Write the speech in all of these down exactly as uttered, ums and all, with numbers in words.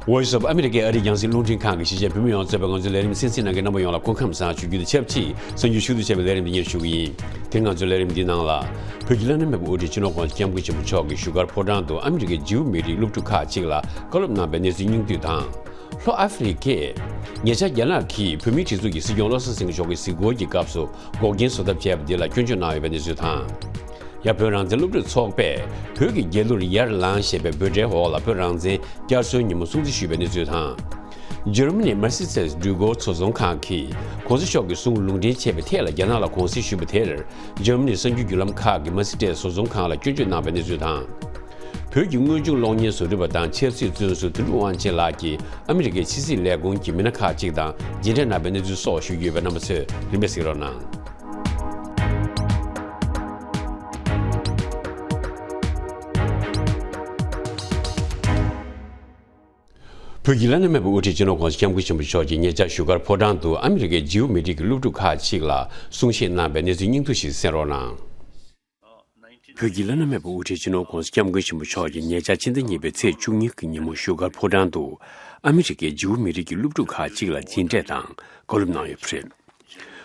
Voice of America ཨ་རིའི་རྒྱང་སྲིང་རླུང་འཕྲིན་ཁང་གི་གཞིས་བྱེས་བོད་མི་ཡོངས་གཙོས་པའི་ང་ཚོའི་ལས་རིམ་གསན་གཟིགས་གནང་མཁན་རྣམ་པ་ཡོངས་ལ་སྐུ་ཁམས་བཟང་ཞུ་རྒྱུ་དང་ཆབས་ཅིག་གསར་འགྱུར་ཞུ་གཏུག་བྱས་པའི་ལས་རིམ་འདི་སྙན་ཞུ་གི་ཡིན། དེ་ང་ཚོའི་ལས་རིམ་འདིའི་ནང་ལ། བོད་ཀྱི་བླ་ན་མེད་པའི་དབུ་ཁྲིད་སྤྱི་ནོར་༸གོང་ས་༸སྐྱབས་མགོན་ཆེན་པོ་མཆོག་གིས་བཞུགས་སྒར་ཕོ་བྲང་དུ་ཨ་མི་རི་ཀའི་ཇིའུ་མི་རིགས་སློབ་ཕྲུག་ཁག་ཅིག་ལ་བཀའ་སློབ་གནང་བའི་གནས་ཚུལ་སྙིང་བསྡུས་དང་། ལྷོ་ཨ་ཧྥེ་རི་ཁས་ཉེ་ཆར་རྒྱ་ནག་གིས་བོད་མིའི་སྒྲིག་འཛུགས་ཀྱི་སྲིད་སྐྱོང་བློ་བཟང་སེང་གེ་མཆོག་གི་གཟིགས་སྐོར་གྱི་སྐབས་སུ་འགོག་རྐྱེན་བཟོ་ཐབས་བྱས་པ་འདི་ལ་སྐྱོན་བརྗོད་གནང་ཡོད་པའི་གནས་ཚུལ་དང་། ཡང་བོད་རང་བཙན་སློབ་ཕྲུག་ཚོགས་པས་བོད་ཀྱི་རྒྱལ་གླུ་ཡར་ལངས་ཞེས་པའི་འབོད་སྒྲའི་འོག་ལ་བོད་རང་བཙན་བསྐྱར་གསོའི་ཉིན་མོ་སྲུང་བརྩི་ཞུས་པའི་གནས་ཚུལ་དང་། འཇར་མ་ནི་Mercedes་འགྲུལ་འཁོར་བཟོ་ཚོང་ཁང་གིས་༸གོང་ས་མཆོག་གི་གསུང་ལུང་འདྲེན་བྱས་པའི་ཐད་ལ་རྒྱ་ནག་ལ་དགོངས་སེལ་ཞུས་པ་དེར། འཇར་མ་ནི་གསར་འགྱུར་བརྒྱུད་ལམ་ཁག་གིས་Mercedes་བཟོ་ཚོང་ཁང་ལ་སྐྱོན་བརྗོད་གནང་བའི་གནས་ཚུལ་དང་། བོད་ཀྱི་དངོས་བྱུང་གློག་བརྙན་བཟོ་སྐྲུན་པ་དང་ཆབ་སྲིད་བཙོན་ཟུར་དོན་གྲུབ་དབང་ཆེན་ལགས་ཀྱིས་ཨ་མི་རི་ཀའི་ཕྱི་སྲིད་ལས་ཁུངས་ཀྱི་མི་སྣ་ཁག་ཅིག་དང་མཇལ་འཕྲད་གནང་བའི་གནས་ཚུལ་སོགས་ཞུ་རྒྱུ་ཡོད་པས་རྣམ་པ་ཚོས་རིམ་པས་གཟིགས་རོགས་གནང་། བོད་ཀྱི་བླ་ན་མེད་པའི་དབུ་ཁྲིད་སྤྱི་ནོར་༸གོང་ས་༸སྐྱབས་མགོན་ཆེན་པོ་མཆོག་གིས་ཉེ་ཆར་བཞུགས་སྒར་ཕོ་བྲང་དུ་ཨ་མི་རི་ཀའི་ཇིའུ་མི་རིགས་ཀྱི་སློབ་ཕྲུག་ཁག་ཅིག་ལ་གསུང་བཤད་གནང་བའི་གནས་ཚུལ་སྙིང་བསྡུས་ཤིག་གསན་རོགས་གནང་། བོད་ཀྱི་བླ་ན་མེད་པའི་དབུ་ཁྲིད་སྤྱི་ནོར་༸གོང་ས་༸སྐྱབས་མགོན་ཆེན་པོ་མཆོག་གིས་ཉེ་ཆར་ཕྱི་ཟླ་གཉིས་པའི་ཚེས་བཅུ་གཉིས་ཀྱི་ཉིན་མོ་བཞུགས་སྒར་ཕོ་བྲང་དུ་ཨ་མི་རི་ཀའི་ཇིའུ་མི་རིགས་ཀྱི་སློབ་ཕྲུག་ཁག་ཅིག་ལ་མཇལ་འཕྲད་དང་བཀའ་སློབ་གནང་ཡོད་པ་རེད།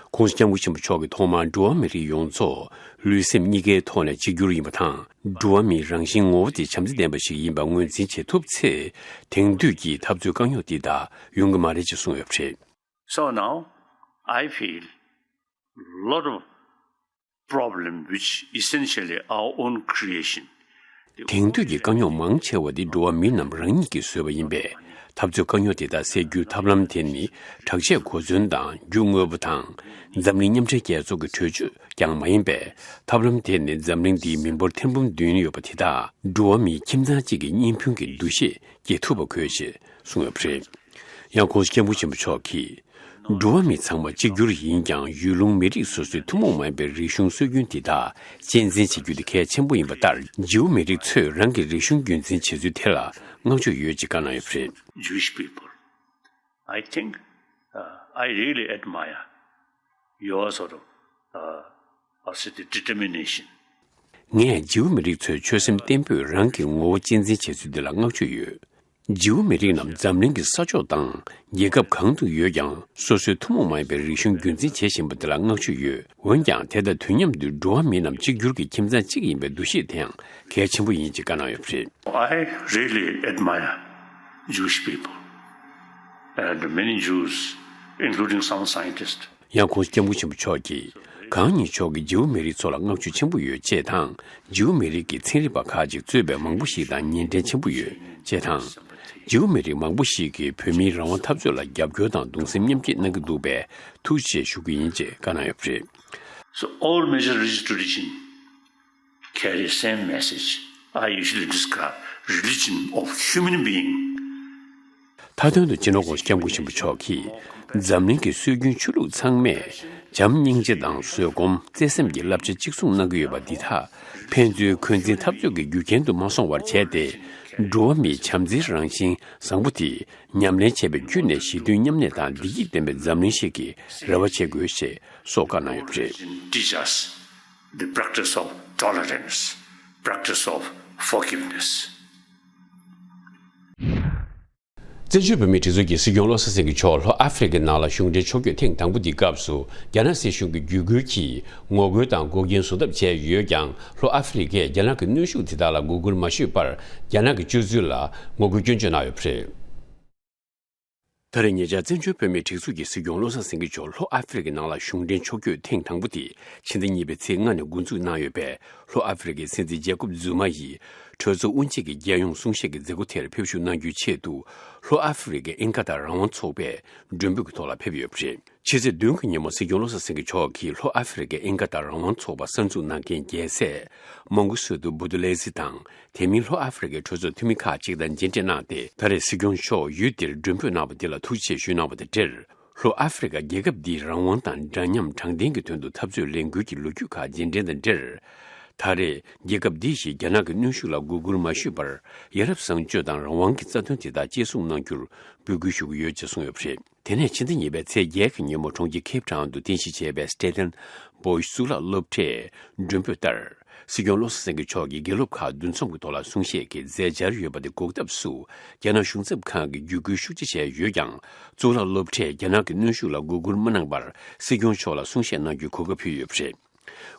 ༸གོང་ས་༸སྐྱབས་མགོན་ཆེན་པོ་མཆོག་གིས་ཐོག་མར་འགྲོ་བ་མི་རིགས་ཡོངས་རྫོགས་ལུས་སེམས་གཉིས་ཀའི་ཐོག་ནས་གཅིག་གྱུར་ཡིན་པ་དང་། འགྲོ་བ་མིའི་རང་བཞིན་ངོ་བོ་དེ་བྱམས་བརྩེ་ལྡན་པ་ཞིག་ཡིན་པ་ངོས་འཛིན་བྱེད་ཐུབ་ཚེ། དེང་དུས་ཀྱི་འཐབ་རྩོད་དཀའ་རྙོག་འདི་དག་ཡོང་གི་མ་རེད་ཅེས་གསུངས་ཡོད་པ་རེད། So now, I feel lot of problem which essentially our own creation. དེང་དུས་ཀྱི་དཀའ་རྙོག་མང་ཆེ་བ་འདི་འགྲོ་བ་མི་རྣམས་རང་ཉིད་ཀྱིས་བཟོས་པ་ཡིན་པས། འཐབ་རྩོད་དཀའ་རྙོག་དེ་དག་སེལ་རྒྱུའི་ཐབས་ལམ་དེ་ནི་དྲག་ཆས་གོ་མཚོན་དང་རྒྱུ་དངོས་པོ་དང་། འཛམ་གླིང་མཉམ་འབྲེལ་རྒྱལ་ཚོགས་ཀྱི་གྲོས་ཆོད་ཀྱང་མ་ཡིན་པས། ཐབས་ལམ་དེ་ནི་འཛམ་གླིང་འདིའི་མི་འབོར་ཐེར་འབུམ་བདུན་ཡོད་པ་དེ་དག་འགྲོ་བ་མིའི་ཁྱིམ་ཚང་གཅིག་གི་གཉིས་ཕན་གྱི་འདུ་ཤེས་སྐྱེ་ཐུབ་པ་དགོས་ཞེས་གསུངས་ཡོད་པ་རེད། ཡང་༸གོང་ས་༸སྐྱབས་མགོན་ཆེན་པོ་མཆོག་གིས། འགྲོ་བ་མི་ཚང་མ་གཅིག་གྱུར་ཡིན་ཀྱང་ཡུལ་ལུང་མི་རིགས་སོ་སོའི་ཐུན་མོང་མ་ཡིན་པའི་རིག་གཞུང་སྲོལ་རྒྱུན་དེ་དག་གཅེས་འཛིན་བྱེད་རྒྱུ་དེ་གལ་ཆེན་པོ་ཡིན་པ་ལྟར། ཇིའུ་མི་རིགས་ཚོས་རང་གི་རིག་གཞུང་རྒྱུན་འཛིན་བྱེད་ཚུལ་དེ་ལ་བསྔགས་བརྗོད་ཡོད་ཅེས་བཀའ་གནང་ཡོད་པ་རེད། Jewish people, I think, uh, I really admire your sort of, uh, I'll say the determination. ངས་ཇིའུ་མི་རིགས་ཚོའི་ཆོད་སེམས་བརྟན་པོས་རང་གི་ངོ་བོ་གཅེས་འཛིན་བྱེད་ཚུལ་འདི་ལ་བསྔགས་བརྗོད་ཡོད། ཇིའུ་མི་རིགས་རྣམས་འཛམ་གླིང་གི་ས་ཕྱོགས་དང་རྒྱལ་ཁབ་གང་དུ་ཡོད་ཀྱང་། སོ་སོའི་ཐུན་མོང་མ་ཡིན་པའི་རིག་གཞུང་རྒྱུན་འཛིན་བྱེད་བཞིན་པ་འདི་ལ་བསྔགས་བརྗོད་ཡོད། འོན་ཀྱང་། དེ་དང་དུས་མཉམ་དུ་འགྲོ་བ་མི་རྣམས་གཅིག་གྱུར་གྱི་ཁྱིམ་ཚང་གཅིག་ཡིན་པའི་འདུ་ཤེས་དེའང་གལ་ཆེན་པོ་ཡིན་ཅེས་བཀའ་གནང་ཡོད་པ་རེད། I really admire Jewish people and many Jews, including some scientists. ཡང་༸གོང་ས་༸སྐྱབས་མགོན་ཆེན་པོ་མཆོག་གིས། གང་ཉིད་མཆོག་གིས་ཇིའུ་མི་རིགས་ཚོ་ལ་བསྔགས་བརྗོད་ཆེན་པོ་ཡོད་ཅེས་དང་། ཇིའུ་མི་རིགས་ཀྱི་ཚན་རིག་པ་ཁག་ཅིག་གཙོས་པའི་མང་པོ་ཞིག་དང་ཉེ་འབྲེལ་ཆེན་པོ་ཡོད་ཅེས་དང་། ཇིའུ་མི་རིགས་མང་པོ་ཞིག་གིས་བོད་མིའི་རང་དབང་འཐབ་རྩོད་ལ་རྒྱབ་སྐྱོར་དང་གདུང་སེམས་མཉམ་སྐྱེད་གནང་གི་འདུག་པས་ཐུགས་རྗེ་ཆེ་ཞུ་གི་ཡིན་ཅེས་བཀའ་གནང་ཡོད་པ་རེད། So all major religious tradition carry same message. I usually describe religion of human being. མཐའ་དོན་དུ་སྤྱི་ནོར་༸གོང་ས་༸སྐྱབས་མགོན་ཆེན་པོ་མཆོག་གིས། འཛམ་གླིང་གི་སྲོལ་རྒྱུན་ཆོས་ལུགས་ཚང་མས་བྱམས་སྙིང་རྗེ་དང་བཟོད་སྒོམ། བརྩེ་སེམས་ཀྱི་བསླབ་བྱ་གཅིག་མཚུངས་གནང་གི་ཡོད་པ་འདི་དག་ཕན་ཚུན་འཁོན་འཛིན་འཐབ་རྩོད་ཀྱི་རྒྱུ་རྐྱེན་དུ་མ་སོང་བར་བྱས་ཏེ། འགྲོ་བ་མིའི་བྱམས་བརྩེའི་རང་བཞིན་བཟང་པོ་དེ་ཉམས་ལེན་བྱེད་པའི་བརྒྱུད་ནས་ཞི་མཐུན་མཉམ་གནས་དང་བདེ་སྐྱིད་ལྡན་པའི་འཛམ་གླིང་ཞིག་གི་རེ་བ་བྱེད་དགོས་ཞེས་སོགས་བཀའ་གནང་ཡོད་པ་རེད། Teach us the practice of tolerance, practice of forgiveness. བཙན་བྱོལ་བོད་མིའི་སྒྲིག་འཛུགས་ཀྱི་སྲིད་སྐྱོང་བློ་བཟང་སེང་གེ་མཆོག་ལྷོ་ཨ་ཧྥེ་རི་ཁའི་ནང་ལ་གཞུང་འབྲེལ་ཕྱོགས་བསྐྱོད་ཐེངས་དང་པོ་འདིའི་སྐབས་སུ། རྒྱ་ནག་སྲིད་གཞུང་གི་བརྒྱུད་སྐུལ་གྱིས་ངོ་རྒོལ་དང་འགོག་རྐྱེན་བཟོ་ཐབས་བྱས་ཡོད་ཀྱང་། ལྷོ་ཨ་ཧྥེ་རི་ཁས་རྒྱ་ནག་གི་གནོན་ཤུགས་དེ་དག་ལ་མགོ་སྒུར་མ་ཞུས་པར། རྒྱ་ནག་གི་སྤྱོད་ཚུལ་ལ་ངོ་རྒོལ་སྐྱོན་བརྗོད་གནང་ཡོད་པ་རེད། ད་རེས་ཉེ་ཆར་བཙན་བྱོལ་བོད་མིའི་སྒྲིག་འཛུགས་ཀྱི་སྲིད་སྐྱོང་བློ་བཟང་སེང་གེ་མཆོག་ལྷོ་ཨ་ཧྥེ་རི་ཁའི་ནང་ལ་གཞུང་འབྲེལ་ཕྱོགས་བསྐྱོད་ཐེངས་དང་པོ་དེ་ཕྱི་ཟླ་གཉིས་པའི་ཚེས་ལྔ་ནས་འགོ་འཛུགས་གནང་ཡོད་པས། ལྷོ་ཨ་ཧྥེ་རི་ཁའི་སྲིད་འཛིན་ཇེ་ཀོབ་ཛུ་མ་ཡིས་གྲོས་ཚོགས་དབུ་འབྱེད་ཀྱི་རྒྱལ་ཡོངས་གསུང་བཤད་ཀྱི་མཛད་སྒོ་དེར་ཕེབས་ཞུགས་གནང་རྒྱུའི་ཆེད་དུ། ལྷོ་ཨ་ཧྥེ་རི་ཁའི་ཨིན་ཀ་དང་རང་དབང་ཚོགས་པས་མགྲོན་འབོད་ཀྱི་ཐོག་ལ་ཕེབས་ཡོད་པ་རེད། ཕྱི་ཚེས་བདུན་གྱི་ཉིན་མོ་སྲིད་སྐྱོང་བློ་བཟང་སེང་གེ་མཆོག་གིས་ལྷོ་ཨ་ཧྥེ་རི་ཁའི་ཨིན་ཀ་དང་རང་དབང་ཚོགས་པ་གསར་འཛུགས་གནང་མཁན་རྒྱལ་སྲས་མང་གོ་སི་ཏུ་བུ་ཏུ་ལེ་སི་དང་། དེ་མིན་ལྷོ་ཨ་ཧྥེ་རི་ཁའི་གྲོས་ཚོགས་འཐུས་མི་ཁག་ཅིག་དང་མཇལ་འཕྲད་གནང་སྟེ། ད་རེས་སྲིད་སྐྱོང་མཆོག་ཡུལ་འདིར་མགྲོན་འབོད་གནང་བ་འདི་ལ་ཐུགས་རྗེ་ཆེ་ཞུས་གནང་བ་དང་འབྲེལ། ལྷོ་ཨ་ཧྥེ་རི་ཁ་རྒྱལ་ཁབ་འདིའི་རང་དབང་དང་འདྲ་མཉམ་དྲང་བདེན་གྱི་དོན་དུ་འཐབ་རྩོད་ལས་འགུལ་གྱི་ལོ་རྒྱུས་ཁག་རྗེས་དྲན་དང་འབྲེལ། ད་རེས་རྒྱལ་ཁབ་འདི་ཡིས་རྒྱ་ནག་གི་གནོན་ཤུགས་ལ་མགོ་སྒུར་མ་ཞུས་པར། ཡ་རབས་བཟང་སྤྱོད་དང་རང་དབང་གི་རྩ་དོན་དེ་དག་གཅེས་སྲུང་གནང་རྒྱུར་འབོད་སྐུལ་ཞུ་གི་ཡོད་ཅེས་གསུངས་ཡོད་པ་རེད། དེ་ནས་ཕྱི་ཟླ་གཉིས་པའི་ཚེས་བརྒྱད་ཀྱི་ཉིན་མོ་གྲོང་ཁྱེར་ཁེབ་ཊའུན་དུ་རྟེན་གཞི་བྱས་པའི་Stellenbosch གཙུག་ལག་སློབ་གྲྭས་མགྲོན་འབོད་ལྟར། སྲིད་སྐྱོང་བློ་བཟང་སེང་གེ་མཆོག་གིས་དགེ་སློབ་ཁག་འདུ་འཛོམས་ཀྱི་ཐོག་ལ་གསུང་བཤད་ཀྱི་མཛད་འཆར་ཡོད་པ་དེ་འགོག་ཐབས་སུ། རྒྱ་ནག་གཞུང་ཚབ་ཁང་གིས་བརྒྱུད་སྐུལ་ཤུགས་ཆེ་བྱས་ཡོད་ཀྱང་། གཙུག་ལག་སློབ་གྲྭས་རྒྱ་ནག་གི་གནོན་ཤུགས་ལ་མགོ་སྒུར་མ་གནང་བར། སྲིད་སྐྱོང་མཆོག་ལ་གསུང་བཤད་གནང་རྒྱུའི་གོ་སྐབས་ཕུལ་ཡོད་པ་རེད།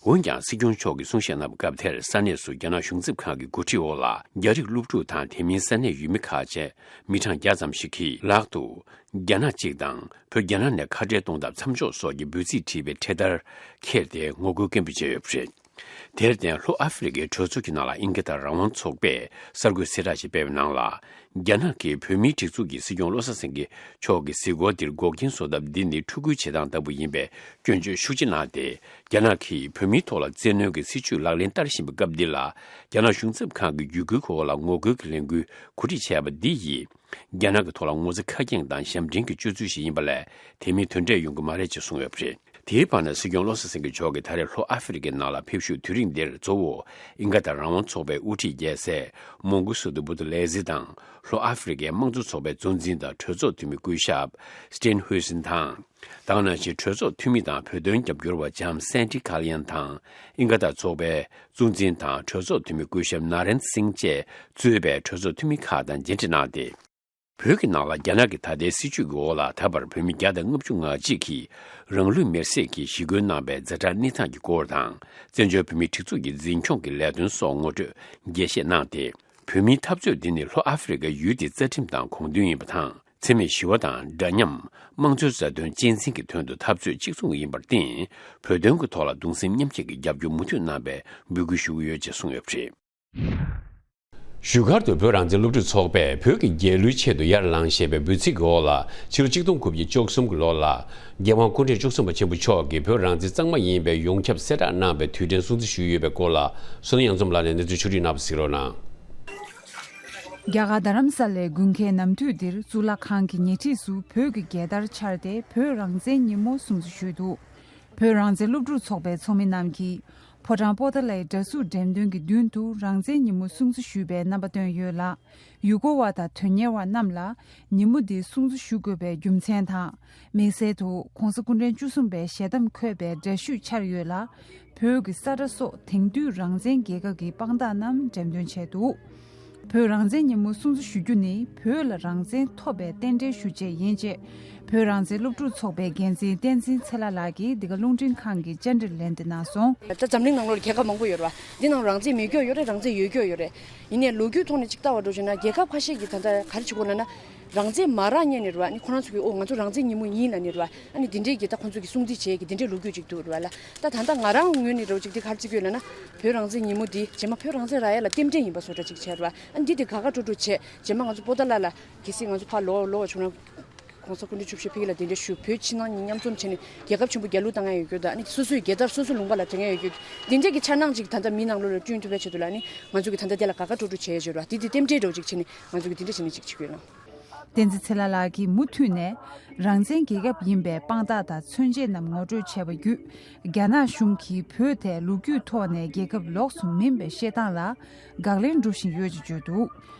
འོན་ཀྱང་། སྲིད་སྐྱོང་མཆོག་གིས་གསུང་བཤད་གནང་བའི་སྐབས་དེར། ས་གནས་སུ་རྒྱ་ནག་གཞུང་ཚབ་ཁང་གི་འགོ་ཁྲིད་འོག་ལ། རྒྱ་རིགས་སློབ་ཕྲུག་དང་། དེ་མིན་ས་གནས་ཡུལ་མི་ཁག་བཅས་མི་གྲངས་བརྒྱ་ཙམ་ཞིག་གིས། ལག་ཏུ་རྒྱ་ནག་གཅིག་དང་། བོད་རྒྱ་ནག་ནས་ཁ་བྲལ་གཏོང་ཐབས་མཚམས་འཇོག་སོགས་ཀྱི་འབོད་ཚིག་བྲིས་པའི་འཕྲེད་དར་འཁྱེར་ཏེ་ངོ་རྒོལ་སྐད་འབོད་བྱས་ཡོད་པ་རེད། དེར་བརྟེན། ལྷོ་ཨ་ཧྥེ་རི་ཁའི་གྲོས་ཚོགས་ཀྱི་ནང་ལ་དབྱིན་སྐད་དང་རང་དབང་ཚོགས་པས་གསར་འགོད་གསལ་བསྒྲགས་ཤིག་སྤེལ་བའི་ནང་ལ། རྒྱ་ནག་གིས་བོད་མིའི་སྒྲིག་འཛུགས་ཀྱིས་སྲིད་སྐྱོང་བློ་བཟང་སེང་གེ་མཆོག་གི་གཟིགས་སྐོར་འདིར་འགོག་རྐྱེན་བཟོ་ཐབས་འདི་ནི་འཁྲུག་རྒོལ་བྱེད་སྟངས་ལྟ་བུ་ཡིན་པའི་སྐྱོན་བརྗོད་ཤུགས་ཆེ་གནང་སྟེ། རྒྱ་ནག་གིས་བོད་མིའི་ཐོག་ལ་བཙན་གནོན་གྱི་སྲིད་བྱུས་ལག་ལེན་བསྟར་བཞིན་པའི་སྐབས་འདི་ལ། རྒྱ་ནག་གཞུང་ཚབ་ཁང་གི་བརྒྱུད་སྐུལ་གྱི་འོག་ལ་ངོ་རྒོལ་གྱི་ལས་འགུལ་གོ་སྒྲིག་བྱས་པ་འདི་ཡིས། རྒྱ་ནག་གི་ཐོག་ལ་ངོ་ཚ་ཁ་སྐྱེངས་དང་ཞབས་འདྲེན་གྱི་སྤྱོད་ཚུལ་ཞིག་ཡིན་པ་ལས། དེ་མིན་དོན་འབྲས་ཡོང་གི་མ་རེད་ཅེས་གསུངས་ཡོད་པ་རེད། དེའི་བར་ན། སྲིད་སྐྱོང་བློ་བཟང་སེང་གེ་མཆོག་གིས་ད་རེས་ལྷོ་ཨ་ཧྥེ་རི་ཁའི་ནང་ལ་ཕེབས་བཞུགས་དུས་རིང་འདིར། གཙོ་བོ་དབྱིན་སྐད་དང་རང་དབང་ཚོགས་པའི་དབུ་ཁྲིད་རྒྱལ་སྲས་མོང་གུ་སུ་དུ་བུ་ཏུ་ལེ་ཛི་དང་། ལྷོ་ཨ་ཧྥེ་རི་ཁའི་དམངས་གཙོ་ཚོགས་པའི་གཙོ་འཛིན་དང་གྲོས་ཚོགས་འཐུས་མི་སྐུ་ཞབས་སི་ཏེན་ཧུའེ་སིན་དང་། དེ་ག་ནང་བཞིན། གྲོས་ཚོགས་འཐུས་མི་དང་བོད་དོན་རྒྱབ་སྐྱོར་བ་ལྕམ་སན་ཏི་ཁ་ལི་ཡན་དང་། དབྱིན་སྐད་དང་ཚོགས་པའི་གཙོ་འཛིན་དང་གྲོས་ཚོགས་འཐུས་མི་སྐུ་ཞབས་ན་རེན་སིང་བཅས་གཙོས་པའི་གྲོས་ཚོགས་འཐུས་མི་ཁག་དང་མཇལ་འཕྲད་གནང་སྟེ། བོད་ཀྱི་ནང་ལ་རྒྱ་ནག་གི་ད་ལྟའི་སྲིད་བྱུས་ཀྱི་འོག་ལ། ད་བར་བོད་མི་བརྒྱ་དང་ལྔ་བཅུ་ང་གཅིག་གིས་རང་ལུས་མེར་སྲེག་གིས་ཞི་རྒོལ་གནང་བའི་ཛ་དྲག་གནས་སྟངས་ཀྱི་སྐོར་དང་། བཙན་བྱོལ་བོད་མིའི་སྒྲིག་འཛུགས་ཀྱི་འཛིན་སྐྱོང་གི་ལས་དོན་སོགས་ངོ་སྤྲོད་རྒྱས་བཤད་གནང་སྟེ། བོད་མིའི་འཐབ་རྩོད་འདི་ནི་ལྷོ་ཨ་ཧྥེ་རི་ཁའི་ཡུལ་དེའི་རྩ་ཁྲིམས་དང་དགོངས་དོན་ཡིན་པ་དང་། འཚེ་མེད་ཞི་བ་དང་འདྲ་མཉམ། དམངས་གཙོའི་རྩ་དོན་གཅེས་འཛིན་གྱི་དོན་དུ་འཐབ་རྩོད་གཅིག་མཚུངས་ཡིན་པར་བརྟེན། བོད་དོན་གྱི་ཐོག་ལ་གདུང་སེམས་མཉམ་སྐྱེད་ཀྱི་རྒྱབ་སྐྱོར་མུ་མཐུད་གནང་བའི་འབོད་སྐུལ་ཞུ་གི་ཡོད་ཅེས་གསུངས་ཡོད་པ་རེད། བཞུགས་སྒར་དུ་བོད་རང་བཙན་སློབ་ཕྲུག་ཚོགས་པས་བོད་ཀྱི་རྒྱལ་གླུའི་ཆེད་དུ་ཡར་ལངས་ཞེས་པའི་འབོད་ཚིག་གི་འོག་ལ། ཕྱི་ལོ་ཆིག་སྟོང་དགུ་བརྒྱ་བཅུ་གསུམ་གྱི་ལོ་ལ། རྒྱལ་དབང་སྐུ་ཕྲེང་བཅུ་གསུམ་པ་ཆེན་པོ་མཆོག་གིས་བོད་རང་བཙན་གཙང་མ་ཡིན་པའི་ཡོངས་ཁྱབ་གསལ་བསྒྲགས་གནང་བའི་དུས་དྲན་སྲུང་བརྩི་ཞུས་ཡོད་པའི་སྐོར་ལ། བསོད་ནམས་གཡང་འཛོམས་ལགས་ནས་གནས་ཚུལ་ཕྱོགས་སྒྲིག་གནང་བ་གཟིགས་རོགས་གནང་། རྒྱ་གར་རྡ་རམ་ས་ལའི་དགུན་ཁའི་ནམ་དུས་འདིར་གཙུག་ལག་ཁང་གི་ཉེ་འཁྲིས་སུ་བོད་ཀྱི་རྒྱལ་དར་འཕྱར་ཏེ་བོད་རང་བཙན་ཉིན་མོ་སྲུང་བརྩི་ཞུས་འདུག་བོད་རང་བཙན་སློབ་ཕྲུག་ཚོགས་པའི་ཚོགས་མི་རྣམས་ཀྱིས། ཕོ་བྲང་པོ་ཏཱ་ལའི་འདྲ་གཟུགས་འགྲེམས་སྟོན་གྱི་མདུན་དུ་རང་བཙན་ཉིན་མོ་སྲུང་བརྩི་ཞུས་པའི་རྣམ་པ་བཏོན་ཡོད་ལ། ཡུལ་སྐོར་བ་དང་དོན་གཉེར་བ་རྣམས་ལ་ཉིན་མོ་འདི་སྲུང་བརྩི་ཞུ་དགོས་པའི་རྒྱུ་མཚན་དང་། དམིགས་བསལ་དུ་༸གོང་ས་སྐུ་ཕྲེང་བཅུ་གསུམ་པའི་ཞལ་གདམས་འཁོད་པའི་འདྲ་བཤུས་འཕྱར་ཡོད་ལ། བོད་ཀྱི་ས་ཁྲ་སོགས་དེང་དུས་རང་བཙན་རྒྱལ་ཁབ་ཀྱི་དཔང་རྟགས་རྣམས་འགྲེམས་སྟོན་བྱས་འདུག་བོད་རང་བཙན་ཉིན་མོ་སྲུང་བརྩི་ཞུ་རྒྱུ་ནི་བོད་ལ་རང་བཙན་ཐོབ་པའི་རྟེན་འབྲེལ་ཞུ་ཆེད་ཡིན་ཅེས། བོད་རང་བཙན་སློབ་ཕྲུག་ཚོགས་པའི་འགན་འཛིན་བསྟན་འཛིན་ཚེ་ལྷ་ལགས་ཀྱིས་འདི་ག་རླུང་འཕྲིན་ཁང་གི་བཅར་འདྲིར་ལན་འདེབས་གནང་སོང་། ད་འཛམ་གླིང་ནང་ལོགས་ལ་རྒྱལ་ཁབ་མང་པོ་ཡོད་རེད་བ། འདི་ནང་རང་བཙན་མེད་རྒྱུ་ཡོད་རེད། རང་བཙན་ཡོད་རྒྱུ་ཡོད་རེད། ཡིན་ནའི་ལོ་རྒྱུས་ཐོག་ནས་ཅིག་ལྟ་བ་འགྲོ་བྱུང་ན་རྒྱལ་ཁབ་ཁ་ཤས་ཀྱིས་ད་ལྟ་ག་རེ་བྱེད་ཀྱི་ཡོད་ལབ་ན། རང་བཙན་མ་རག་སྔོན་ནས་རེད་བ། ཨ་ནི་ཁོ་རང་ཚོ་གིས་ཨོ་ང་ཚོ་རང་བཙན་ཉིན་མོ་ཡིན་ལབ་ནས་རེད་བ། ཨ་ནི་འདི་འདྲས་ཀྱི་ད་ཁོང་ཚོ་གིས་སྲུང་བརྩི་བྱེད་ཀྱི་འདི་འདྲས་ལོ་རྒྱུས་ཅིག་འདུག་རེད་བ་ལ། ད་ད་ལྟ་ང་རང་ངོས་ནས་རེད་བ་ཅིག་འདི་ག་རེ་བརྩི་གི་ཡོད་ལབ་ན། བོད་རང་བཙན་ཉིན་མོ་འདི་རྗེས་མ་བོད་རང་བཙན་རག་ཡ་ལ་རྟེན་འབྲེལ་ཡིན་པ་བཟོ་འདྲ་ཅིག་བྱས་རེད་བ། ཨ་ནི་འདི་དེ་དགའ་དགའ་སྤྲོ་སྤྲོ་བྱས། རྗེས་མ་ང་ཚོ་པོ་ཏཱ་ལ་ལ་གལ་སྲིད་ང་ཚོ་ཕར་ལོག་ལོག་བྱུང་ན། ༸གོང་ས་སྐུ་ཕྲེང་བཅུ་བཞི་ཕ་གི་ལ་གདན་འདྲེན་ཞུ། བོད་ཕྱི་ནང་གཉིས་མཉམ་འཛོམས་བྱས་ནས་རྒྱལ་ཁབ་ཆེན་པོ་རྒྱལ་གླུ་བཏང་ཡ་ཡོད་རྒྱུ་དང་། ཨ་ནི་སོ་སོའི་རྒྱལ་དར་སོ་སོ་ལུང་པ་ལ་འགྲེང་ཡ་ཡོད་རྒྱུ། འདི་འདྲས་ཀྱི་འཆར་སྣང་ཅིག་ད་ལྟ་མི་ནང་ལོགས་ལ་བསྐྲུན་ཐུབ་པའི་ཆེད་དུ་ལ། ཨ་ནི་ང་ཚོ་གིས་ད་ལྟ་འདི་ལ་དགའ་དགའ་སྤྲོ་སྤྲོ་བྱས་ཡོད་རེད་བ། འདི་དེ་རྟེན་འབྲེལ་འདྲ་བོ་ཅིག་བྱས་ནས་ང་ཚོ་གིས་འདི་འདྲ་བྱས་ནས་ཅིག་བྱེད་ཀྱི་ཡོད་ན། བསྟན་འཛིན་ཚེ་ལྷ་ལགས་ཀྱིས་མུ་མཐུད་ནས་རང་བཙན་རྒྱལ་ཁབ་ཡིན་པའི་དཔང་རྟགས་དང་མཚོན་བྱེད་རྣམས་ངོ་སྤྲོད་བྱས་པ་བརྒྱུད། རྒྱ་ནག་གཞུང་གིས་བོད་དེ་ལོ་རྒྱུས་ཐོག་ནས་རྒྱལ་ཁབ་ལོགས་སུ་མིན་པའི་བཤད་སྟངས་ལ་དགག་ལན་སྒྲུབ་བཞིན་ཡོད་ཅེས་བརྗོད་འདུག་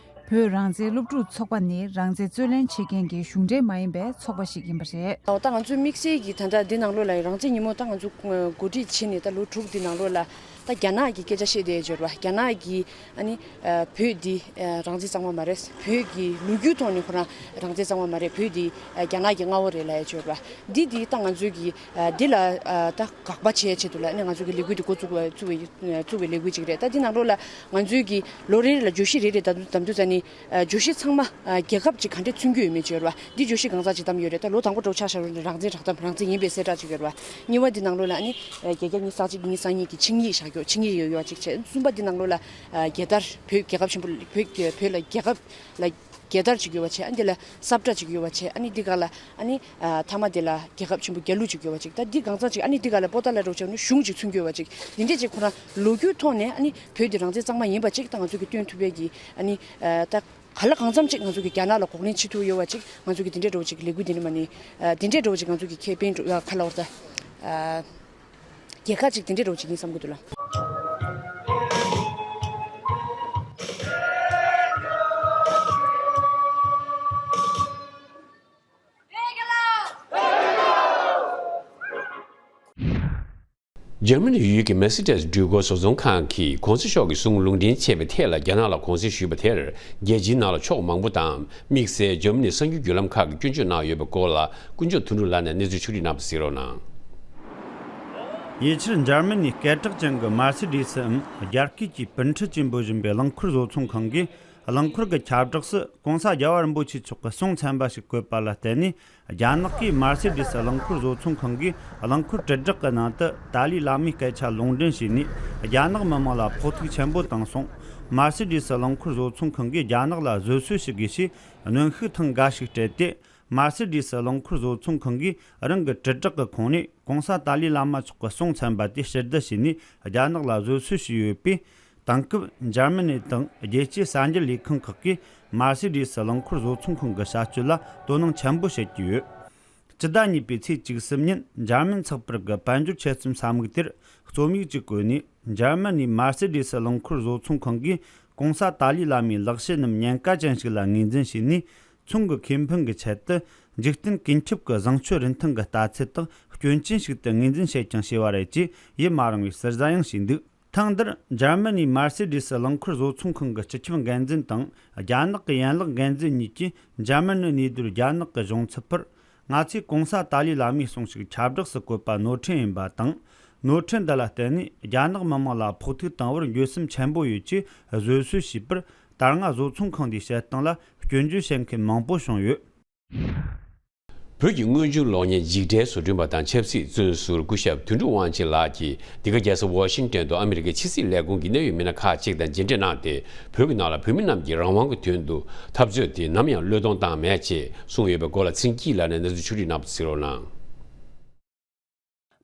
བོད་རང་བཙན་སློབ་ཕྲུག་ཚོགས་པ་ནི་རང་བཙན་རྩོད་ལེན་བྱེད་མཁན་གྱི་གཞུང་འབྲེལ་མ་ཡིན་པའི་ཚོགས་པ་ཞིག་ཡིན་པ་རེད། ད་ང་ཚོའི་དམིགས་བསལ་གྱི་ད་ལྟ་འདི་ནང་ལོགས་ལ་རང་བཙན་ཉིན་མོ་ད་ང་ཚོ་གོ་སྒྲིག་བྱས་ནས་ད་ལོ་དྲུག་འདི་ནང་ལོགས་ལ་ད་རྒྱ་ནག་གི་སྐད་ཆ་བཤད་བསྡད་ཡོད་རེད་བ། རྒྱ་ནག་གིས་ཨ་ནི་བོད་འདི་རང་བཙན་གཙང་མ་མ་རེད། བོད་ཀྱི་ལོ་རྒྱུས་ཐོག་ནས་ཁོ་རང་རང་བཙན་གཙང་མ་མ་རེད། བོད་འདི་རྒྱ་ནག་གི་མངའ་འོག་རེད་ལབ་ཡ་ཅིག་ཡོད་རེད་བ། འདི་འདི་ད་ང་ཚོའི་གི་འདི་ལ་ད་དགག་པ་བྱེད་ཡ་ཆེད་དུ་ལ་ཨ་ནི་ང་ཚོ་གི་ལས་འགུལ་འདི་འགོ་བཙུགས་པ་བཙུགས་པའི་བཙུགས་པའི་ལས་འགུལ་ཅིག་རེད། ད་འདི་ནང་ལོགས་ལ་ང་ཚོའི་གི་ལོ་རེ་རེ་ལ་བརྗོད་གཞི་རེ་རེ་བདམས་དུས་ཙ་ནི་བརྗོད་གཞི་ཚང་མ་རྒྱལ་ཁབ་ཅིག་ག་འདྲས་མཚོན་གྱི་ཡོད་མེད་ཅིག་ཡོད་རེད་བ། འདི་བརྗོད་གཞི་གང་ཟག་ཅིག་བདམས་ཡོད་རེད། ད་ལོ་དང་པོ་འདྲ་བོ་ཆ་བཞག་རོགས་ནས་རང་བཙན་དྲག་གཏམ་རང་བཙན་ཡིན་པའི་གསལ་བསྒྲགས་ཅིག་ཡོད་རེད་བ། གཉིས་པ་འདི་ནང་ལོགས་ལ་ཨ་ནི་བརྒྱད་བརྒྱ་ཉི་ཤུ་རྩ་གཅིག་ཉི་ཤུ་རྩ་གཉིས་ཀྱི་ཆིངས་ཡིག་བཞག་རྒྱུ་ཆིངས་ཡིག་ཡོད་ཡོད་ཅིག་བྱས། གསུམ་པ་འདི་ནང་ལོགས་ལ་རྒྱལ་དར་བོད་རྒྱལ་ཁབ་ཆེན་པོ་བོད་བོད་ལ་རྒྱལ་ཁབ་ལ་རྒྱལ་དར་ཅིག་ཡོད་པ་བྱས། ཨ་ནི་འདི་ལ་སབ་ཏྲ་ཅིག་ཡོད་པ་བྱས། ཨ་ནི་འདི་ག་ལ་ཨ་ནི་མཐའ་མ་འདི་ལ་རྒྱལ་ཁབ་ཆེན་པོ་རྒྱལ་གླུ་ཅིག་ཡོད་པ་ཅིག་ད་འདི་གང་ཟག་ཅིག་ཨ་ནི་འདི་ག་ལ་པོ་ཏཱ་ལ་རོགས་བྱས་ནས་གཞུང་ཅིག་མཚོན་གྱི་ཡོད་པ་ཅིག་འདི་འདྲས་ཅིག་ཁོ་རང་ལོ་རྒྱུས་ཐོག་ནས་ཨ་ནི་བོད་འདི་རང་བཙན་གཙང་མ་ཡིན་པ་ཅིག་ད་ང་ཚོ་གི་སྟོན་ཐུབ་པའི་གི་ཨ་ནི་ད་ག་ལ་གང་འཚམ་ཅིག་ང་ཚོ་གི་རྒྱ་ནག་ལ་གོ་ལེན་བྱེད་ཐུབ་ཡོད་པ་ཅིག་ང་ཚོ་གི་འདི་འདྲས་འདྲ་བོ་ཅིག་ལས་འགུལ་འདི་འདྲས་མ་ནི་འདི་འདྲས་འདྲ་བོ་ཅིག་ང་ཚོ་གི་ཁེ་ཕན་ག་ལ་བར་ད། རྒྱལ་ཁ་ཅིག་དེ་འདྲའི་རོ་ཅིག་ཡིན་བསམ་གི་འདུག་ལ། འཇར་མ་ནི་ཡུལ་གྱི་མེར་སི་ཏེས་འགྲུལ་འཁོར་བཟོ་ཚོང་ཁང་གིས་གོང་ས་མཆོག་གི་གསུང་ལུང་འདྲེན་བྱས་པའི་ཐད་ལ་རྒྱ་ནག་ལ་དགོངས་སེལ་ཞུས་པ་དེར། རྒྱལ་སྤྱིའི་ནང་ལ་ཕྱོགས་མང་པོ་དང་དམིགས་བསལ་འཇར་མ་ནི་གསར་འགྱུར་བརྒྱུད་ལམ་ཁག་གིས་སྐྱོན་བརྗོད་གནང་ཡོད་པའི་སྐོར་ལ། ཀུན་མཆོག་དོན་གྲུབ་ལགས་ནས་གནས་ཚུལ་ཕྱོགས་སྒྲིག་གནང་བ་གཟིགས་རོགས་གནང་། ཉེ་ཆར་འཇར་མ་ནིའི་སྐད་གྲགས་ཅན་གྱི་མར་སི་ཌི་སིའམ་རྒྱལ་སྐད་ཀྱི་སྤུན་ཁྲི་ཅེས་འབོད་བཞིན་པའི་རླངས་འཁོར་བཟོ་ཚོང་ཁང་གིས། རླངས་འཁོར་གྱི་ཁྱབ་བསྒྲགས་སུ་༸གོང་ས་རྒྱལ་བ་རིན་པོ་ཆེ་མཆོག་གི་གསུང་ཚན་པ་ཞིག་བཀོད་པ་ལ་བརྟེན་ནས། རྒྱ་ནག་གིས་མར་སི་ཌི་སི་རླངས་འཁོར་བཟོ་ཚོང་ཁང་གིས་རླངས་འཁོར་དྲིལ་བསྒྲགས་ཀྱི་ནང་དུ་ཏཱ་ལའི་བླ་མའི་སྐད་ཆ་ལུང་འདྲེན་བྱས་ནས། རྒྱ་ནག་མི་དམངས་ལ་ཕོག་ཐུག་ཆེན་པོ་བཏང་སོང་། མར་སི་ཌི་སི་རླངས་འཁོར་བཟོ་ཚོང་ཁང་གིས་རྒྱ་ནག་ལ་བཟོད་གསོལ་ཞུ་དགོས་ཞེས་གནོན་ཤུགས་ཐེངས་འགའ་ཞིག་སྤྲད་དེ། མར་སི་ཌི་སི་རླངས་འཁོར་བཟོ་ཚོང་ཁང་གིས་རང་གི་དྲིལ་བསྒྲགས་ཀྱི་ཁོངས་ནས་༸གོང་ས་ཏཱ་ལའི་བླ་མ་མཆོག་གི་གསུང་ཚན་པ་དེ་ཕྱིར་བསྡུ་བྱས་ནས། རྒྱ་ནག་ལ་བཟོད་གསོལ་ཞུས་ཡོད་པས། དེང་སྐབས་འཇར་མ་ནི་དང་རྒྱལ་སྤྱིའི་གསར་འགྱུར་ལས་ཁང་ཁག་གིས་མར་སི་ཌི་སི་རླངས་འཁོར་བཟོ་ཚོང་ཁང་གི་བྱ་སྤྱོད་ལ་དོ་སྣང་ཆེན་པོ་བྱེད་ཀྱི་ཡོད། སྤྱི་ཟླ་གཉིས་པའི་ཚེས་བཅུ་གསུམ་ཉིན་འཇར་མན་ཚགས་པར་གྱི་དཔལ་འབྱོར་ཆེད་གསུམ་ས་མིག་དེར་རྩོམ་ཡིག་ཅིག་བཀོད་ནས། འཇར་མ་ནིའི་མར་སི་ཌི་སི་རླངས་འཁོར་བཟོ་ཚོང་ཁང་གིས་༸གོང་ས་ཏཱ་ལའི་བླ་མའི་ལེགས་བཤད་རྣམས་ཉེན་ཁ་ཅན་ཞིག་ལ་ངོས་འཛིན་བྱས་ནས། ཚོང་གི་ཁེ་ཕན་གྱི་ཆེད་དུ་འཇིག་རྟེན་ཀུན་ཁྱབ་ཀྱི་བཟང་སྤྱོད་རིན་ཐང་གི་ལྟ་ཚུལ་དག་སྐྱོན་ཅན་ཞིག་ཏུ་ངོས་འཛིན་བྱེད་ཀྱང་བྱས་པ་རེད་ཅེས་ཡིད་མ་རངས་པའི་ཟུར་ཟ་ཡང་བྱས་འདུག། ཐེངས་འདིར་འཇར་མ་ནིའི་མར་སི་ཌི་སི་རླངས་འཁོར་བཟོ་ཚོང་ཁང་གི་སྤྱི་ཁྱབ་འགན་འཛིན་དང་། རྒྱ་ནག་གི་ཡན་ལག་འགན་འཛིན་གཉིས་ཀྱིས་འཇར་མ་ནིའི་གནས་སྡོད་རྒྱ་ནག་གི་གཞུང་ཚབ་པར། ང་ཚོས་༸གོང་ས་ཏཱ་ལའི་བླ་མའི་གསུང་ཞིག་ཁྱབ་བསྒྲགས་སུ་བཀོད་པ་ནོར་འཁྲུལ་ཡིན་པ་དང་། ནོར་འཁྲུལ་འདི་ལ་བརྟེན་ནས་རྒྱ་ནག་མི་དམངས་ལ་ཕོག་ཐུག་བཏང་བར་འགྱོད་སེམས་ཆེན་པོ་ཡོད་ཅེས་བཟོད་གསོལ་ཞུས་པར། ད་སྔ་བཟོ་ཚོང་ཁང་འདིའི་བྱེད་སྟངས་ལ་སྐྱོན་བརྗོད་བྱེད་མཁན་མང་པོ་བྱུང་ཡོད། བོད་ཀྱི་དངོས་བྱུང་གློག་བརྙན་འཇིགས་བྲལ་བཟོ་སྐྲུན་པ་དང་ཆབ་སྲིད་བཙོན་ཟུར་སྐུ་ཞབས་དོན་གྲུབ་དབང་ཆེན་ལགས་ཀྱིས་འདི་ག་རྒྱལ་ས་ཝ་ཤིང་ཏོན་དུ་ཨ་མི་རི་ཀའི་ཕྱི་སྲིད་ལས་ཁུངས་ཀྱི་གནད་ཡོད་མི་སྣ་ཁག་ཅིག་དང་མཇལ་འཕྲད་གནང་སྟེ། བོད་ཀྱི་ནང་ལ་བོད་མི་རྣམས་ཀྱི་རང་དབང་གི་དོན་དུ་འཐབ་རྩོད་དེ་ནམ་ཡང་བློས་གཏོང་བཏང་མེད་ཅེས་གསུངས་ཡོད་པའི་སྐོར་ལ་ཚེ་རིང་སྐྱིད་ལགས་ནས་གནས་ཚུལ་ཕྱོགས་སྒྲིག་གནང་བ་གཟིགས་རོགས་གནང་།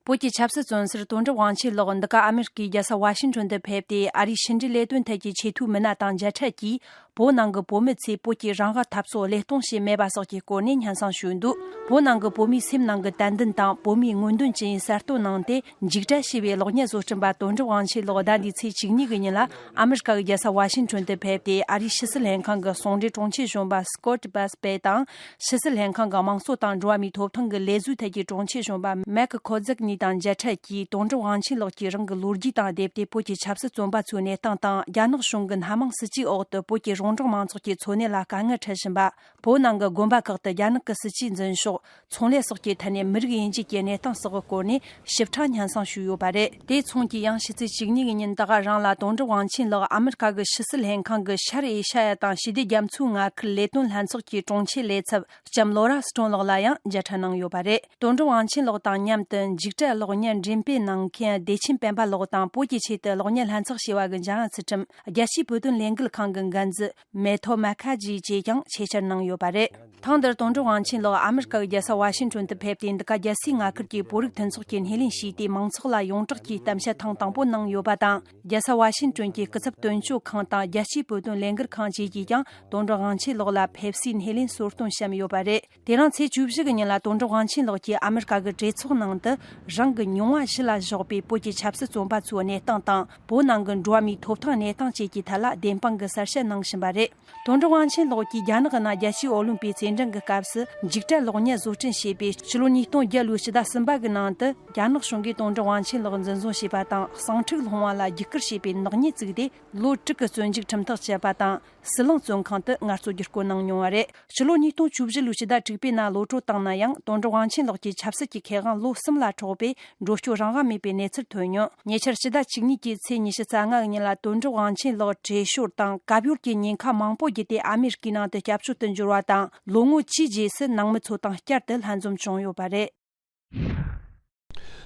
བོད་ཀྱི་ཆབ་སྲིད་བཙོན་ཟུར་དོན་གྲུབ་དབང་ཆེན་ལགས་འདི་ག་ཨ་མེ་རི་ཀའི་རྒྱལ་ས་ཝ་ཤིང་ཏོན་དུ་ཕེབས་ཏེ། ཨ་རིའི་ཕྱི་འབྲེལ་ལས་དོན་ཐད་ཀྱི་ཆེས་མཐོའི་མི་སྣ་དང་མཇལ་འཕྲད་ཀྱིས། བོད་ནང་གི་བོད་མི་ཚོས་བོད་ཀྱི་རང་དབང་འཐབ་རྩོད་བློས་གཏོང་བྱས་མེད་པ་སོགས་ཀྱི་སྐོར་ནས་སྙན་སེང་ཞུས་འདུག། བོད་ནང་གི་བོད་མིའི་སེམས་ནང་གི་དད་འདུན་དང་བོད་མིའི་མངོན་འདོད་ཅི་ཡིན་གསལ་སྟོན་གནང་སྟེ། འཇིགས་བྲལ་ཞེས་པའི་གློག་བརྙན་བཟོ་སྐྲུན་པ་དོན་གྲུབ་དབང་ཆེན་ལགས་ཟླ་འདིའི་ཚེས་བཅུ་གཉིས་ཀྱི་ཉིན་ལ་ཨ་མེ་རི་ཀ་གི་རྒྱལ་ས་ཝ་ཤིང་ཏོན་དུ་ཕེབས་ཏེ། ཨ་རིའི་ཕྱི་སྲིད་ལྷན་ཁང་གི་ཟུང་འབྲེལ་དྲུང་ཆེ་གཞོན་པ་སྐོད་བྷེ་སི་པེ་དང་། ཕྱི་སྲིད་ལྷན་ཁང་གི་དམངས་གཙོ་དང་འགྲོ་བ་མིའི་ཐོབ་ཐང་གི་ལས་བཟོའི་ཐད་ཀྱི་དྲུང་ཆེ་གཞོན་པ་མེག་ཁོ་ཛེག་གཉིས་དང་མཇལ་འཕྲད་ཀྱིས། དོན་གྲུབ་དབང་ཆེན་ལགས་ཀྱིས་རང་གི་ལོ་རྒྱུས་དང་བསྡེབས་ཏེ། བོད་ཀྱི་ཆབ་སྲིད་བཙོན་པ་ཚོའི་གནས་སྟངས་དང་། རྒྱ་ནག་གཞུང་གི་སྣ་མང་སྲིད་ཇུས་འོག་ཏུ་བོད་ཀྱི་རོང་འབྲོག་མང་ཚོགས་ཀྱི་འཚོ་གནས་ལ་དཀའ་ངལ་འཕྲད་བཞིན་པ། བོད་ནང་གི་དགོན་པ་ཁག་ཏུ་རྒྱ་ནག་གི་སྲིད་ཇུས་འཛིན་ཕྱོགས། ཚོང་ལས་སོགས་ཀྱི་ཐད་ནས་མི་རིགས་དབྱེ་འབྱེད་ཀྱི་གནས་སྟངས་སོགས་ཀྱི་སྐོར་ནས་ཞིབ་ཕྲ་སྙན་སེང་ཞུས་ཡོད་པ་རེད། དེ་མཚུངས་ཀྱིས་ཡང་ཕྱི་ཚེས་བཅུ་གཉིས་ཀྱི་ཉིན་ད་ག་རང་ལ་དོན་གྲུབ་དབང་ཆེན་ལགས་ཨ་མི་རི་ཀ་གི་ཕྱི་སྲིད་ལྷན་ཁང་གི་ཤར་ཨེ་ཤ་ཡ་དང་ཞི་བདེ་རྒྱ་མཚོའི་མངའ་ཁུལ་ལས་དོན་ལྷན་ཚོགས་ཀྱི་དྲུང་ཆེ་ལས་ཚབ་ལྕམ་ལོ་ར་སི་ཀྲོན་ལགས་ལ་ཡང་མཇལ་འཕྲད་གནང་ཡོད་པ་རེད། དོན་གྲུབ་དབང་ཆེན་ལགས་དང་མཉམ་དུ་འཇིགས་བྲལ་གློག་བརྙན་འགྲེམས་སྤེལ་གནང་མཁན་བདེ་ཆེན་སྤེན་པ་ལགས་དང་། བོད་ཀྱི་ཆེད་དུ་གློག་བརྙན་ལྷན་ཚོགས་ཞེས་པ་གི་འཇམ་དབྱངས་ཚུལ་ཁྲིམས། རྒྱལ་སྤྱིའི་བོད་དོན་ལས་འགུལ་ཁང་གི་འགན་འཛིན་མེ་ཐོ་མ་ཁ་ཇི་བཅས་ཀྱང་ཆེད་བཅར་གནང་ཡོད་པ་རེད། ཐེངས་འདིར་དོན་གྲུབ་དབང་ཆེན་ལགས་ཨ་མི་རི་ཀ་གི་རྒྱལ་ས་ཝ་ཤིང་ཏོན་དུ་ཕེབས་ཏེ། འདི་ག་རྒྱལ་སའི་མངའ་ཁུལ་གྱི་བོད་རིགས་མཐུན་ཚོགས་ཀྱི་སྣེ་ལེན་ཞུས་ཏེ། མང་ཚོགས་ལ་ཡོངས་གྲགས་ཀྱི་གཏམ་བཤད་ཐེངས་དང་པོ་གནང་ཡོད་པ་དང་། རྒྱལ་ས་ཝ་ཤིང་ཏོན་གྱི་སྐུ་ཚབ་དོན་གཅོད་ཁང་དང་རྒྱལ་སྤྱིའི་བོད་དོན་ལས་འགུལ་ཁང་བཅས་ཀྱིས་ཀྱང་དོན་གྲུབ་དབང་ཆེན་ལགས་ལ་ཕེབས་བསུའི་སྣེ་ལེན་གསོལ་སྟོན་བཤམས་ཡོད་པ་རེད། དེ་རིང་ཚེས་བཅུ་བཞི་གི་ཉིན་ལ་དོན་གྲུབ་དབང་ཆེན་ལགས་ཀྱིས་ཨ་མི་རི་ཀ་གི་གྲོས་ཚོགས་ནང་དུ། རང་གི་མྱོང་བ་གཞི་ལ་བཞག་པའི་བོད་ཀྱི་ཆབ་སྲིད་བཙོན་པ་ཚོའི་གནས་སྟངས་དང་། བོད་ནང་གི་འགྲོ་བ་མིའི་ཐོབ་ཐང་གནས་སྟངས་བཅས་ཀྱི་ཐད་ལ་བདེན་དཔང་གི་གསལ་བཤད་གནང་བཞིན་པ་རེད། དོན་གྲུབ་དབང་ཆེན་ལགས་ཀྱིས་རྒྱ་ནག་གི་ནང་རྒྱལ་སྤྱིའི་ཨོ་ལིམ་པིའི་རྩེད་འགྲན་གྱི་སྐབས་སུ། འཇིགས་བྲལ་གློག་བརྙན་བཟོ་སྐྲུན་བྱས་པའི་ཕྱི་ལོ་ཉིས་སྟོང་བརྒྱད་ལོའི་ཕྱི་ཟླ་གསུམ་པ་གི་ནང་དུ། རྒྱ་ནག་གཞུང་གིས་དོན་གྲུབ་དབང་ཆེན་ལགས་འཛིན་བཟུང་བྱས་པ་དང་། ཟིང་འཁྲུག་སློང་བ་ལ་རྒྱུག་སྐུལ་བྱས་པའི་ནག་ཉེས་བཙུགས་ཏེ། ལོ་དྲུག་གི་བཙོན་འཇུག་ཁྲིམས་ཐག་བཅད་པ་དང་། ཟི་ལིང་བཙོན་ཁང་དུ་ངལ་རྩོལ་བསྒྱུར་བཀོད་གནང་མྱོང་བ་རེད། ཕྱི་ལོ་ཉིས་སྟོང་བཅུ་བཞི་ལོའི་ཕྱི་ཟླ་དྲུག་པའི་ནང་གློད་གྲོལ་བཏང་ན་ཡང་། དོན་གྲུབ་དབང་ཆེན་ལགས་ཀྱི་ཆབ་སྲིད་ཀྱི་ཁེ་དབང་ལོ་གསུམ་ལ་འཕྲོག་པའི་འགྲོ་སྐྱོད་རང་དབང་མེད་པའི་གནས་ཚུལ་ཐོན་མྱོང་། ཉེ་ཆར་ཕྱི་ཟླ་བཅུ་གཉིས་ཀྱི་ཚེས་ཉི་ཤུ་རྩ་ལྔ་གི་ཉིན་ལ། དོན་གྲུབ་དབང་ཆེན་ལགས་བྲོས་ཤོར་དང་། བཀབ་ཡོར་གྱི་ཉེན་ཁ་མང་པོ་བརྒྱུད་དེ་ཨ་མེ་རི་ཀའི་ནང་དུ་སྐྱབས་བཅོལ་དུ་འབྱོར་བ་དང་། ལོ་ངོ་བཅུའི་རྗེས་སུ་ནང་མི་ཚོ་དང་བསྐྱར་དུ་ལྷན་འཛོམས་བྱུང་ཡོད་པ་རེད།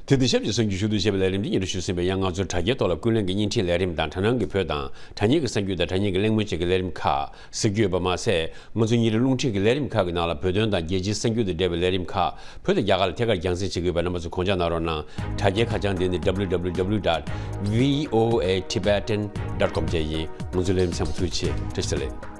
དེ་དུས་ཞབས་ཀྱི་གསར་འགྱུར་ཞུ་གཏུག་བྱས་པའི་ལས་རིམ་འདི་སྙན་སྒྲོན་ཞུས་ཟིན་པ་ཡིན། ང་ཚོའི་དྲ་རྒྱའི་ཐོག་ལ་ཀུན་གླེང་གི་བརྙན་འཕྲིན་ལས་རིམ་དང་། དྲ་སྣང་གི་བོད་དང་དྲ་བརྙན་གྱི་གསར་འགྱུར་དང་། དྲ་བརྙན་གྱི་གླེང་མོལ་བཅས་ཀྱི་ལས་རིམ་ཁག་གཟིགས་རྒྱུ་ཡོད་པ་མ་ཟད། ང་ཚོའི་ཉིན་རེའི་རླུང་འཕྲིན་གྱི་ལས་རིམ་ཁག་གི་ནང་ལ་བོད་དོན་དང་རྒྱལ་སྤྱིའི་གསར་འགྱུར་དང་འབྲེལ་བའི་ལས་རིམ་ཁག་བོད་དང་རྒྱ་གར་ལ་ཐད་ཀར་རྒྱང་སྲིང་བྱེད་ཀྱི་ཡོད་པས། རྣམ་པ་ཚོས་གོ་རྒྱུ་གནང་རོགས་གནང་། དྲ་རྒྱའི་ཁ་བྱང་འདི་ནི་W W W dot V O A Tibetan dot com བཅས་ཡིན། ང་ཚོའི་ལས་རིམ་གསན་པར་ཐུགས་རྗེ་ཆེ། བཀྲ་ཤིས་བདེ་ལེགས།